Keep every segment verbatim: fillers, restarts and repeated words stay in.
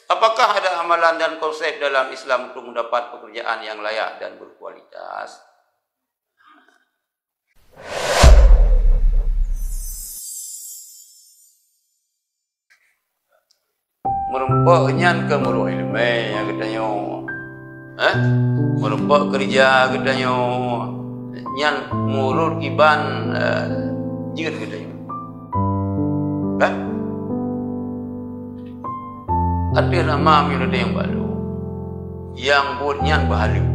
Apakah ada amalan dan konsep dalam Islam untuk mendapat pekerjaan yang layak dan berkualitas? Meurumpok nyan keu meurok ileumèe nyang geutanyoe. Eh? Meurumpok keureuja geutanyoe. Nyan meurot kiban, eh, jeuet geutanyoe. Kan? Ateueh nama meunyoe geutanyoe balo. Nyang buet nyan beuhaleue.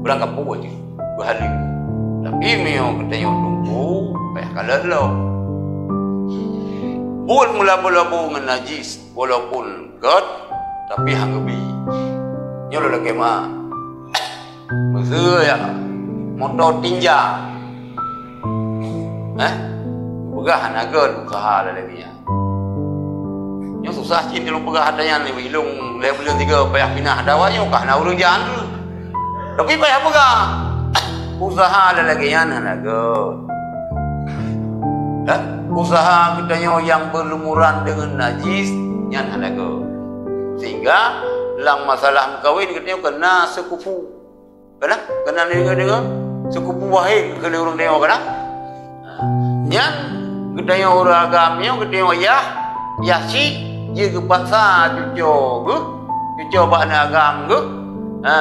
Beurangkapeue jih, beuhaleue. Tapi meunyoe geutanyoe teungku, payah kalon lom. Buet meulabô-labô ngon najis, walaupun gèt, tapi han geubi. Nyoe lôn lakèe ma. Meuseu ya, moto tinja. Eh? Peugah hana gèt useuha lagèe nyan. Nyoe susah cit lôn peugah ata nyan, ilôn lhèe buleuen tiga payah pinah. Dawa nyoe ka hana ureueng jak. Tapi payah peugah. Useuha lagèe nyan hana gèt. Eh? Useuha geutanyoe nyang beulumuran deungon najis, nyan hana gèt. Sehingga lam masalah meukawen geutanyoe keuna seukupu. Kana? Kana deungoe-deungoe? Seukupu wahid keu lé ureueng deungoe kana? Nyan geutanyoe ureueng agam nyoe geutanyoe yah, yah chik, jeuet geupaksa cuco geuh, cuco bak aneuk agam geuh. Ha,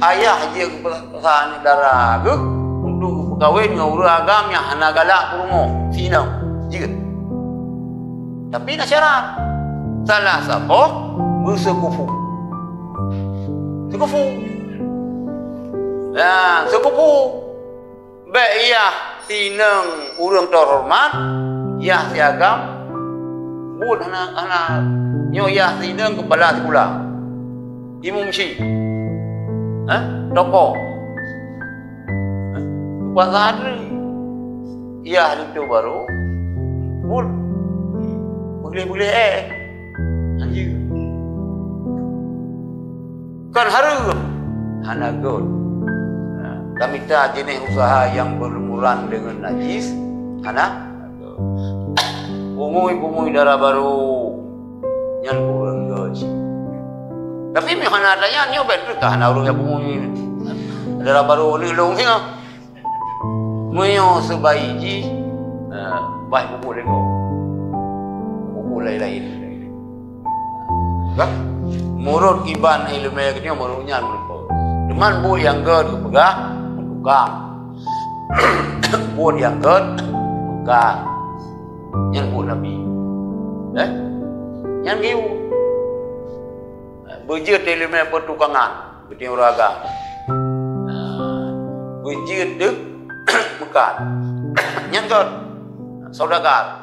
ayah jeuet geupaksa aneuk dara geuh untuk geupeukawen ngon ureueng agam nyang hana galak peurumoh, si inong, jeuet. Tapi na syarat. Salah saboh beuseukupu. Seukupu. Nah, seukupu. Bèk yah si inong ureueng teuhoreumat, yah si agam, buet hana, hana, nyoe yah si inong keupala sikula. Imeum mesjid. Hah? Tokoh. Hah? Keukuasaan. Yah linto barô. Buet. Beugleh-beugleh èh. Anjeue. Kon hareuem. Hana gèt. Nah, tamita jeunèh useuha nyang beulumuran deungon najis. Hana. Pungui-pungui dara barô. Nyan ureueng gèt. Tapi meuhana tanya nyoe bèk teuka hana ureueng nyang pungui. Dara barô ni lôn singoh. Meunyoe seubayi jih, eh, bah pupuk lego. Pupuk laén-laén. Kan? Meurot kiban ileumèe geutanyoe meurot nyan meureumpok. Teuma buet nyang gèt geupeugah tukang. Buet nyang gèt tukang. Nyan buet Nabi. Eh? Nyan geuyue. Beujeuet ileumèe peutukangan, geutanyoe ureueng agam. Beujeuet deuh meukat. Nyan gèt saudagar.